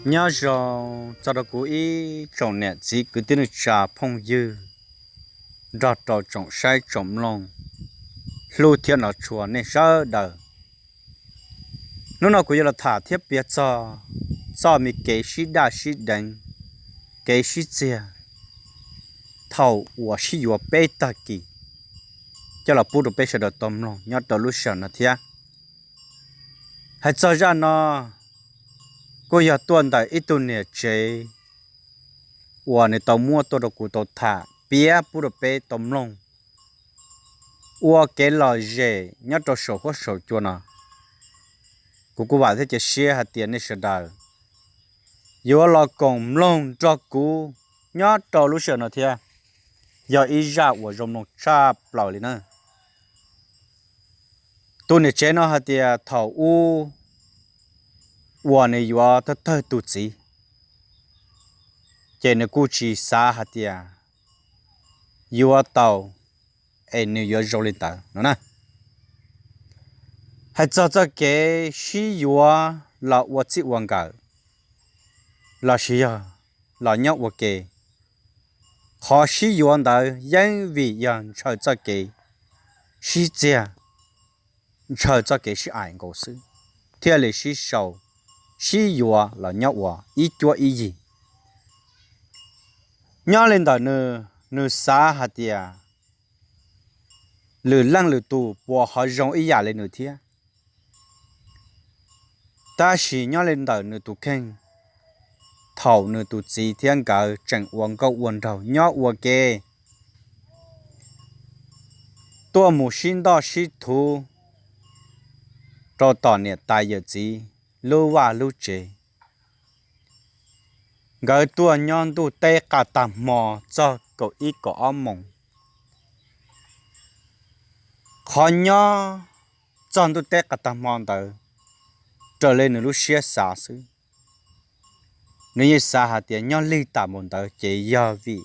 Nyob zoo txog rau kuv ib tsoom niam txiv kwv tij neej tsa phooj ywg nrog rau tsoom saib tsoom mloog hlub thiab nrog tshua nej sawv daws. Hnub no kuv yuav los tham thiab piav txog txoj me kev sib daj sib deev, kev sib txiag thaum uas sib yuav peb tag kis coj los pub rau peb sawv daws tau mloog nyob rau lub sij hawm no thiab. Hais txog zaj no kuj yog tuaj ntawm ib tug niam tsev uas nws tau muab tuaj rau kuv tau tham piav pub rau peb tau mloog ua kev lom zem nyob rau saum huab saum cua no. Kuv kuj vam thiab cia siab hais tias nej sawv daws yuav los koom mloog nrog kuv nyob rau lub sij hawm no thiab, yog ib zaj uas zoo mloog tshaj plaws li na. Tus niam tsev no hais tias thaum ub uas nws yuav tawg tawg tus txiv, ces nws kuj tsis xav hais tias yuav tau es nws yuav zoo li ntawd no na. Hais txog txoj kev sib yuav los ua txij ua nkawm lossis yog los nyob ua ke, qhov sib yuav ntawd yeej vim yog ntshaw txoj kev sib txiag, ntshaw txoj kev sib aim nkaus xwb, thiaj li sib sau, sib yuav los nyob ua ib cuab ib yig. Nyob li ntawm nws, nws xav hais tias lwm leej lwm tus puas ho zoo ib yam li nws thiab. Tab sis nyob li ntawm nws tus kheej, thaum nws tus txiv thiab nkawd tseem ua nkauj ua nraug nyob ua ke, tuaj mus sib ntoj sib thuv rau tom niam tais yawm txiv lub vaj lub tsev, nkawd tuaj nyob ntuj teb qas tag hmo txog kaum ib kaum ob moos. Qhov nyob txog ntuj teb qas tag hmo ntawd raws li nws lub siab xav xwb. Nws yeej xav hais tias nyob lig tam npaum ntawd ces yog vim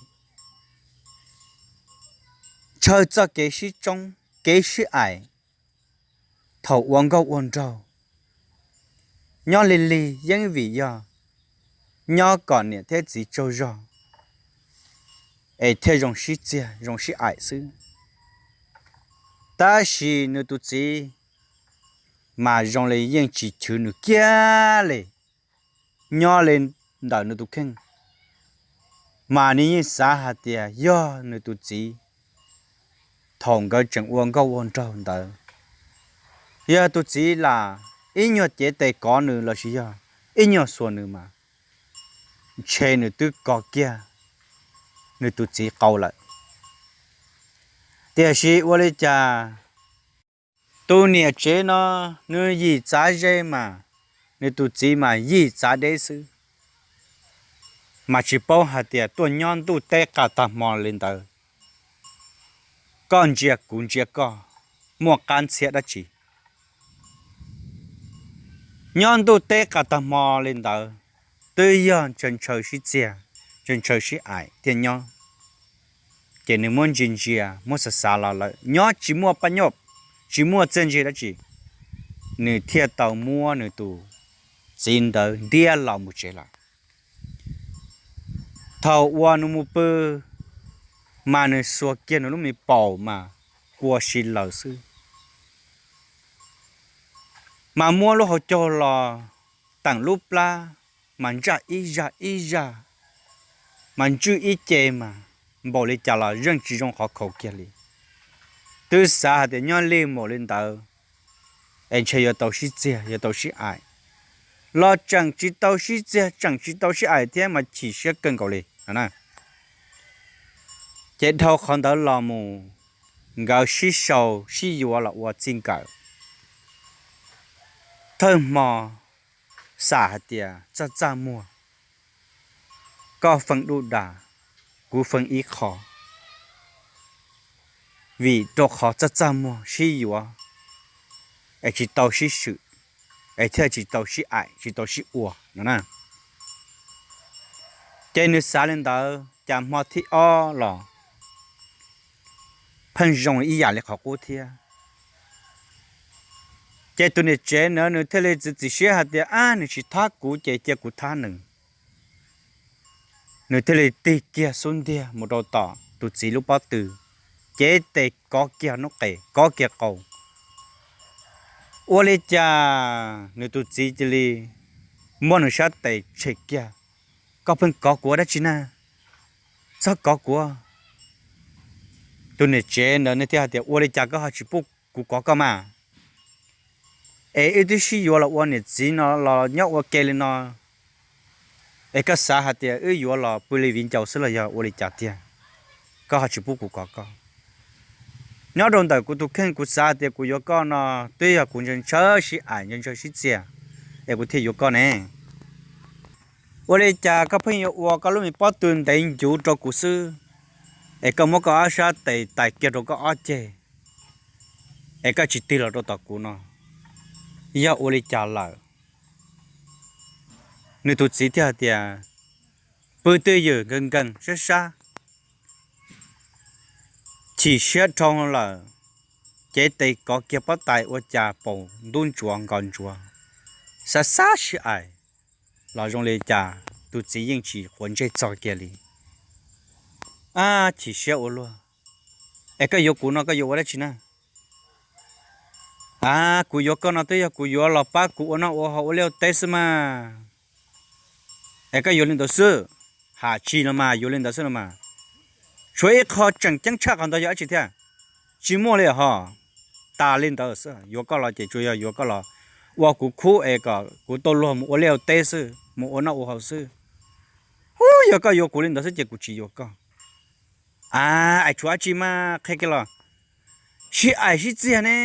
ntshaw txoj kev sib tsoob, kev sib aim thaum ua nkauj ua nraug. Nyob lig lig yeej vim yog nyob kom niam thiab txiv tsaug zog es thiaj zoo sib txiag zoo sib aim xwb. Tab sis nws tus txiv mas zoo li yeej tsis chwv nws kiag li. Nyob li ntawm nws tus kheej mas nws yeej xav hais tias yog nws tus txiv thaum nkawd tseem ua nkauj ua nraug ntawd, yog tus txiv lam ib nyuag cev tes kov nws lossis yog ib nyuag xuas nws mas ntshe nws twb kov kiag nws tus txiv qau lawm. Tiam sis ua li cas tus niam tsev no nws yim txav ze mas nws tus txiv mas yim txav deb xwb, mas tsis paub hais tias tuaj nyob ntuj teb qas tag hmo li ntawd, koj ntsia kuv ntsia koj, muaj qab ntxhiab dab tsi? Nyob ntuj teb qas tag hmo li ntawd twb yog ntshaw ntshaw sib txiag, ntshaw ntshaw sib aim thiaj nyob. Ces nws muab ntsia ntsia muab xav xav los lawm nyob tsis muaj paj nyoj, tsis muaj txiaj ntsig dab tsi, nws thiaj tau muab nws tus txiv ntawd ntiab los mus tsev lawm. Thaum uas nws mus pw mas nws xuas kiag nws lub me paum mas kua si lawm xwb, mas muab lub hauv caug los teem lub plab mas ntsaj ib zaj ib zaj, mas ntswj ib ce mas npaum li cas los yeej tsis zoo qhov khaus kiag li. Twb xav hais tias nyob lig npaum li ntawd es ntshe yuav tau sib txiag yuav tau sib aim, los tseem tsis tau sib txiag tseem tsis tau sib aim thiab mas chim siab kawg nkaus li no na. Ces dhau qhov ntawd los mus, nkawd sib sau sib yuav los ua txij nkawm. Thawj hmo xam hais tias txaj txaj muag, koj fee duj das, kuv fee ib qho, vim rau qhov txaj txaj muag sib yuav es tsis tau sib swm, es thiaj tsis tau sib aim tsis tau sib ua no na. Ces nws xav li ntawd cas hmo thib ob los pheej zoo ib yam li qhov qub thiab. Ces tus niam tsev na nws thiaj li txiav txim siab hais tias ab nws tsis thab kuv ces cia kuv thab nws. nws thiaj li tig kiag xub ntiag mus rau tom tus txiv lub pob tw, cev tes kov kiag noob qes, kov kiag qau. Ua li cas nws tus txiv cia li muab nws sab tes tshem kiag. Koj pheej kov kuv ua dab tsi na? Txhob kov kuv. Tus niam tsev ntawd nws thiaj hais tias, ua li cas koj ho tsis pub kuv kov koj mas? Es wb twb sib yuav los ua niam txiv no los nyob ua ke li no, es koj xav hais tias wb yuav los pw li viv ncaus xwb los yog ua li cas tiag? Koj ho tsis pub kuv kov koj. Nyob rau ntawm kuv tus kheej kuv xav hais tias kuv yuav koj no twb yog kuv ntshaw ntshaw sib aim ntshaw ntshaw sib txias, es kuv thiaj yuav koj ne. Ua li cas koj pheej yuav ua koj lub me pob tw ntev ncuv rau kuv xwb, es koj muab koj ob sab tes tais kiag rau koj ob ceg, es koj tsis tig los rau tom kuv no, yog ua li cas lawm? Nws tus txiv thiaj hais tias, pw twj ywm nkees nkees sab sab, chim siab dhau lawm, cev tes kov kiag pob tais ua cas paum ntub ntsuav nkos ntsuav, xav xav sib aim los zoo li cas tus txiv yeej tsis quav ntsej txog kiag li. Ab, chim siab ua luaj. Es koj yuav kuv no koj yuav ua dab tsi na? Ab, kuv yuav koj no twb yog kuv yuav los pab kuv ua noj ua haus ua liaj ua teb xwb mas. Es koj yuav li ntawd xwb, ham tsis los mas yuav li ntawd xwb los mas. Tshuav ib qho tseem ceeb tshaj qhov ntawd yog dab tsi thiab? Tsis muaj li ho. Tas li ntawd xwb, yuav koj los ces tsuas yog yuav koj los ua kuv khub es kom kuv tau luag mus ua liaj ua teb xwb, mus ua noj ua haus xwb. Ub, yog koj yuav kuv li ntawd xwb ces kuv tsis yuav koj. Ab, es tshuav dab tsi mas qhia kiag los. Sib aim sib txiag ne,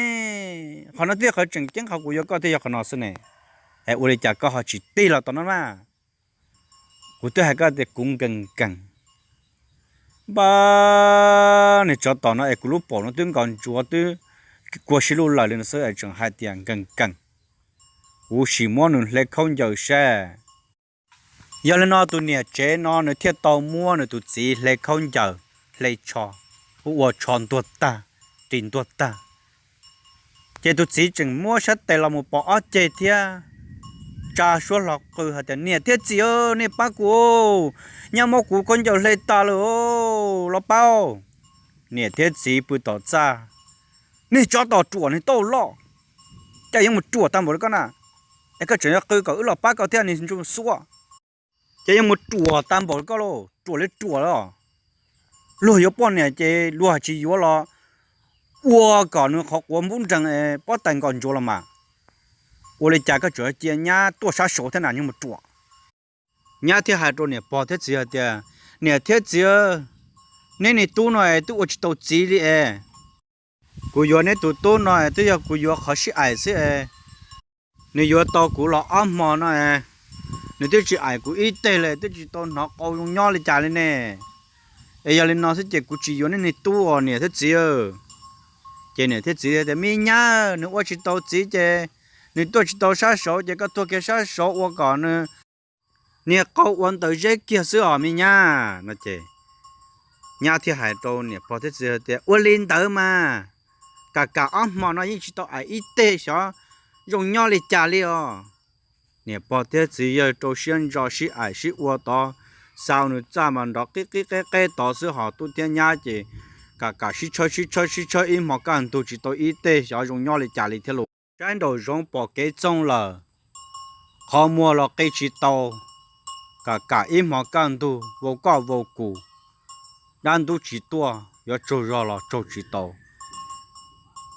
qhov no twb yog qhov tseem ceeb, qhov kuv yuav koj twb yog qhov no xwb ne. Es ua li cas koj ho tsis tig los tom no mas? Kuv twb hais koj tias kuv nkees nkees. Npab, niag tsov tom no es kuv lub paum no twb nkos ntsuav twb kua si luj lawm li no xwb es tseem hais tias nkees nkees. Kuv sim muab nws hle khaub ncaws saib. Yog li no tus niam tsev no nws thiaj tau muab nws tus txiv hle khaub ncaws, hle tsho, ua tsho ntuag tag, ris ntuag tag. Ces tus txiv tseem muab sab tes los mus pos ob ceg thiab tsa suab hlo qw hais tias, niam thiab txiv, nej pab kuv, nyab muab kuv khaub ncaws hle tas lawm, los pab. Niam thiab txiv pw tom txaj, niag tsov tom ruam niag tauj loj, cas yuav mus ruam tag npaum li koj na, es koj tseem yuav qw kom wb los pab koj thiab niag ntsuj xuab, ces yuav mus ruam tag npaum li koj lauj, ruam li ruam los. Luag yuav poj niam ces luag tsis yuav los ua kom nws qhov quav npub nrees pob tais nkos ntsuav los mas. Ua li cas koj tseem cia nyab tuaj sab saud thiab na, nyab mus ruam. Nyab thiaj hais rau niam pog thiab txiv hais tias, niam thiab txiv, neb niag tub no es twb ua tsis tau txiv li es. Kuv yuav neb tus tub no es twb yog kuv yuav qhov sib aim xwb es. Nws yuav tau kuv los ob hmo no es, nws twb tsis aim kuv ib teg li, twb tsis tau hnov qau zoo nyob li cas li ne. Es yog li no xwb ces kuv tsis yuav neb niag tub os niam thiab txiv. Ces niam thiab txiv tias, me nyab, nws ua tsis tau txiv ces nws tuaj tsis tau sab saud ces koj tuag kiag sab saud ua kom nws niag qau ua ntawm zeb kiag xwb os me nyab no ces nyab thiaj hais rau niam pog thiab txiv tias, ua li ntawd mas, kam kam ob hmo no yeej tsis tau aim ib teg xyov zoo nyob li cas li os. Niam pog thiab txiv yawg rau siab ntso sib aim sib ua tod, xa nws txaj mas nrov qib qib qeb qeb tod xwb, ho tub thiab nyab ces kam kam sib tshawb sib tshawb sib tshawb ib hmo kaj ntug tsis tau ib teg xyov zoo nyob li cas li thiab los. Saib nraum zoov pom kev txoog lawm, qhov muag los qi tsis tau, kam kam ib hmo kaj ntug vau koj vau kuv, dab ntub tsis tuaj, yuav tsaug zog los tsaug tsis tau,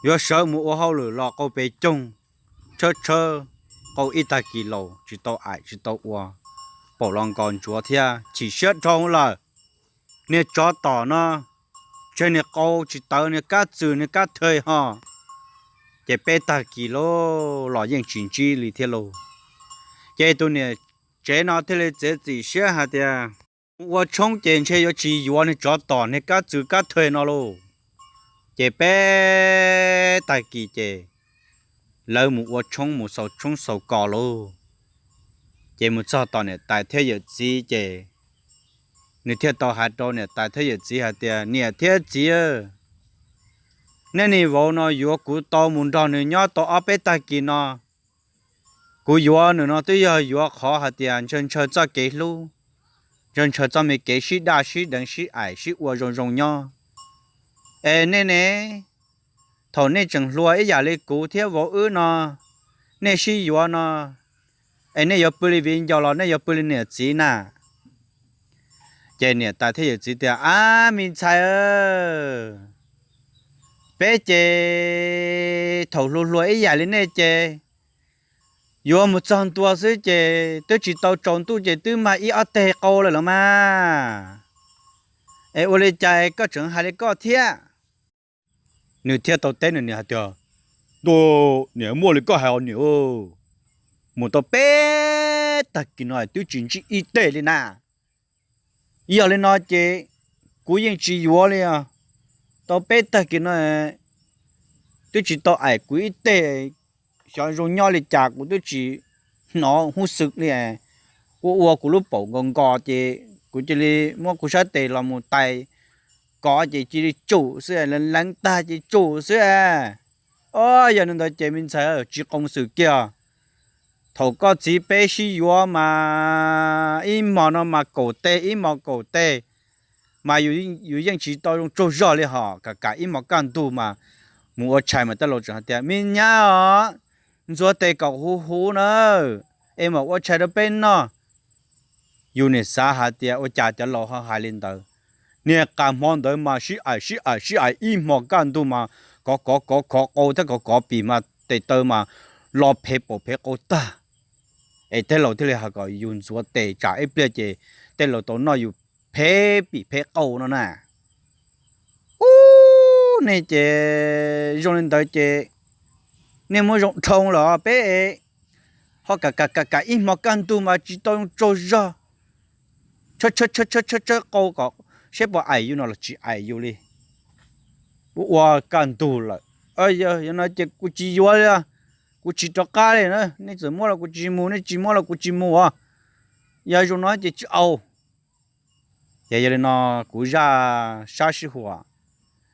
yuav sawv mus ua hauj lwm los qau pes coog, tshawb tshawb qau ib tag kis laus tsis tau aim tsis tau ua, paum los nkos ntsuav thiab chim siab dhau lawm. Niag tsov tom no, ntshe niag qau tsis tawv, niag kab txwm niag kab thawj ho, ces peb tag kis lauj los yeej tsis ntsib li thiab lauj. Ces tus niam tsev no thiaj li txiav txim siab hais tias, mus ua tshoob ces ntshe yuav tsis yuav niag tsov tom niag kab txwm kab thawj no lauj. Ces peb tag kis ces lawv mus ua tshoob mus xaus tshoob xaus kos lauj. Ces mus txog tom niam tais thiab yawm txiv ces nws thiaj tau hais rau niam tais thiab yawm txiv hais tias, niam thiab txiv, nej niag vauv no yuav kuv tau mus nrog nws nyob tau ob peb tag kis no, kuv yuav nws no twb yog yuav qhov hais tias ntshaw ntshaw txoj kev hlub, ntshaw txoj me kev sib daj sib deev sib aim sib ua zoo zoo nyob. Es nej ne, thaum nej tseem hluas ib yam li kuv thiab vauv wb no, nej sib yuav no, es nej yuav pw li viv ncaus los nej yuav pw li niam txiv na? Ces niam tais thiab yawm txiv tias, Ab, me ntxhais, peb ces thaum hluas hluas ib yam li nej ces yuav mus txog ntua xwb ces twb tsis tau tsaus ntuj ces twb mag ib ob teg qau lawm los mas. Es ua li cas koj tseem hais li koj thiab? Nws thiaj tau teb nws niam hais tias, Ntuj, niam, muaj li koj hais os niam. Mus tau peb tag kis no twb tsis ntsib ib teg li na. Yog li no ces kuv yeej tsis yuav li os. Tau peb tag kis no twb tsis tau aim kuv ib teg, xyov zoo nyob li cas kuv twb tsis hnov huj xwm li. Ua ua kuv lub paum nkaus nkaus ces kuv cia li muab kuv sab tes los mus tais kov ces cia li tsum xwb, leev leev tag ces tsum xwb. Os, yog li ntawd ces me ntxhais, tsis qoos xwm kiag. Thaum koj txiv peb sib yuav mas ib hmos no mas kaum teg, ib hmos kaum teg, mas yus yeej tsis tau zoo tsaug zog li hos, kam kam ib hmos kaj ntug mas mus ua tshais mas tej laus tseem hais tias, Me nyab os, ntxuav tes kom huv huv na, es mam ua tshais rau peb noj. Yus niam xav hais tias ua cas cov laus ho hais li ntawd. Niag qas hmo ntawd mas sib aim sib aim sib aim ib hmos kaj ntug mas kov kov kov khov qau thiab kov kov pim mas tes taw mas los phev paum phev qau tag. Es tej laus thiaj li hais kom yus ntxuav tes tsam ib pliag ces tej laus tau noj yus phev pim phev qau no na. Ub, nej ces zoo li ntawd ces nej muab zoo dhau los peb ho kam kam kam kam ib hmo kaj ntug mas tsis tau zoo tsaug zog, tshawb tshawb tshawb tshawb qau kom seb puas aim yus no los tsis aim yus li. Ua ua kaj ntug lawm, yog no ces kuv tsis yuav li, kuv tsis rov qab li na. Nej txawm muab los kuv tsis mus, nej tsis muab los kuv tsis mus os. Yog zoo no ces tsis au. Yog, yog li no kuv zaj sab sib huam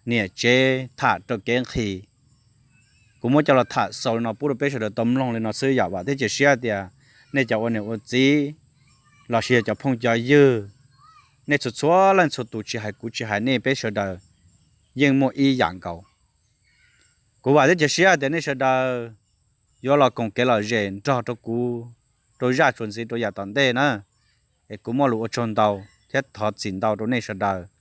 niam tsev tham rau kev nqhis, kuv muab coj los tham xaus li no pub rau peb sawv daws tau mloog li no xwb yom. Vam thiab cia siab tias nej cov ua niam ua txiv los sis yog cov phooj cov ywg, nej txhua txhua leej txhua tus, tsis hais kuv tsis hais nej, peb sawv daws yeej muaj ib yam nkaus. Kuv vam thiab cia siab tias nej sawv daws yuav los koom kev lom zem nrog rau kuv rau zaj txuas ntxiv rau yav tom ntej na. Es kuv muaj lus ua tsaug ntau thiab thov txim ntau rau nej sawv daws.